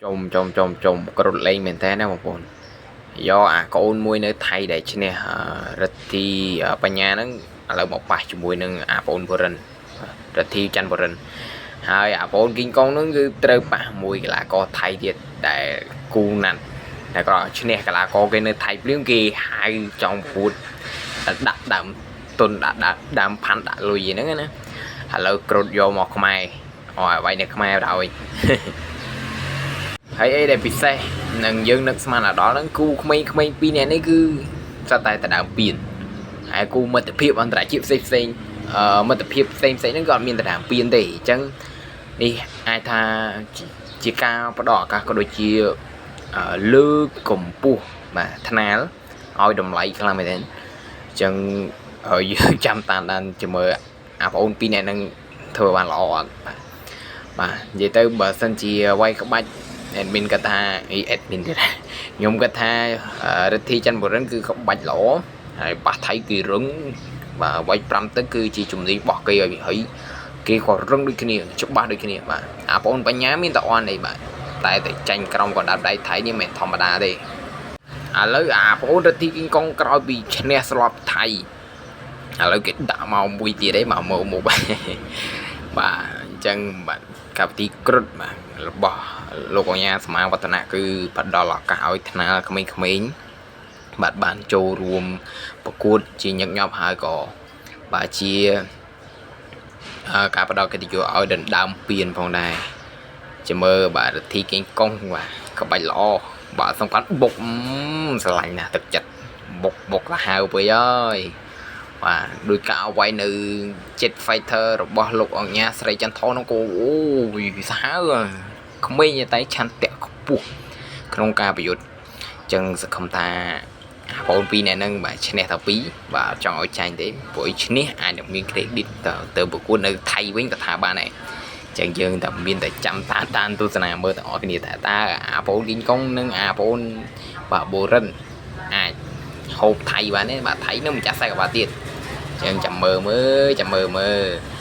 ចុំចុំចុំចុំគ្រុតលេងមែនតើណាបងប្អូនយកអាកូនមួយនៅថៃដែលឈ្នះរិទ្ធីបញ្ញាហ្នឹងឥឡូវមកប៉ះជាមួយនឹងអាប្អូនបរិនរិទ្ធីច័ន្ទបរិនហើយអាប្អូនគីងកុងហ្នឹងគឺត្រូវប៉ះមួយកីឡាករថៃទៀតដែលគូណាត់តែក៏ឈ្នះកីឡាករគេនៅថៃភ្លាមគេហៅចង់ប្រកួតដាក់ដើមទុនដាក់ដើមផាន់ដាក់លុយហ្នឹងណាឥឡូវគ្រុតយកមកខ្មែរអោយវាយនៅខ្មែរដល់ ហើយអីដែលពិសេសនឹងយើងនឹកស្មានដល់ហ្នឹងគូក្មេងៗពីរនាក់នេះគឺសុទ្ធតែដដើមពៀនហើយគូមិត្តភាពអន្តរជាតិផ្សេងផ្សេងអឺមិត្តភាពផ្សេងផ្សេងហ្នឹងក៏អត់មានដដើមពៀនទេអញ្ចឹងនេះអាចថាជាការផ្ដល់ឱកាសក៏ដូចជាលើកកម្ពស់បាទថ្នាលឲ្យតម្លៃខ្លាំងមែនទែនអញ្ចឹងយើងចាំតាមដានជាមួយអាប្អូនពីរនាក់ហ្នឹងធ្វើបានល្អអត់បាទបាទនិយាយទៅបើសិនជាវាយក្បាច់ admin គាត់ថាអី admin ទៀតខ្ញុំគាត់ថារិទ្ធីច័ន្ទបុរិនគឺក្បាច់ល្អហើយប៉ះថៃគឺរឹងបាទវាយ5ទឹកគឺជាជំនាញរបស់គេហើយហើយគេក៏រឹងដូចគ្នាច្បាស់ដូចគ្នាបាទអាបងបញ្ញាមានតែអន់អីបាទតែតែចាញ់ក្រោមកណ្ដាប់ដៃថៃនេះមិនធម្មតាទេឥឡូវអាបងរិទ្ធីគីងកុងក្រោយពីឈ្នះស្លាប់ថៃឥឡូវគេដាក់មកមួយទៀតឯងមកមកមកបាទអញ្ចឹងបាទកម្មវិធីគ្រុតបាទរបស់លោកអញ្ញាសមាវឌ្ឍនៈគឺផ្ដល់ឱកាសឲ្យថ្នាលក្មេងៗបាទបានចូលរួមប្រកួតជាញឹកញាប់ហើយក៏បាទជាការផ្ដល់កិត្តិយសឲ្យដណ្ដើមពៀនផងដែរជាមើលបាទរិទ្ធីកេងកុងបាទក្បាច់ល្អបាទសំខាន់បុកស្រឡាញ់ណាស់ទឹកចិត្តបុកបុកសាហាវពេកហើយបាទដោយការវាយនៅ Jet Fighter របស់លោកអង្គញាស្រីចន្ទថននោះក៏អូយសាហាវក្មេងតែឆន្ទៈខ្ពស់ក្នុងការប្រយុទ្ធចឹងសង្ឃឹមថាបងពីរអ្នកហ្នឹងបាទឈ្នះតែពីរបាទចង់ឲ្យចាញ់ទេព្រោះឈ្នះអាចនឹងមាន credit ទៅទៅប្រកួតនៅថៃវិញក៏ថាបានដែរចឹងយើងតែមានតែចាំតាមដានទស្សនាមើលទាំងអស់គ្នាថាតើអាប្អូនគីងកុងនិងអាប្អូនបាទបូរិនអាចហូបថៃបានទេបាទថៃនឹងម្ចាស់ខ្សែក្បាលទៀតចឹងចាំមើលមើលចាំមើលមើល។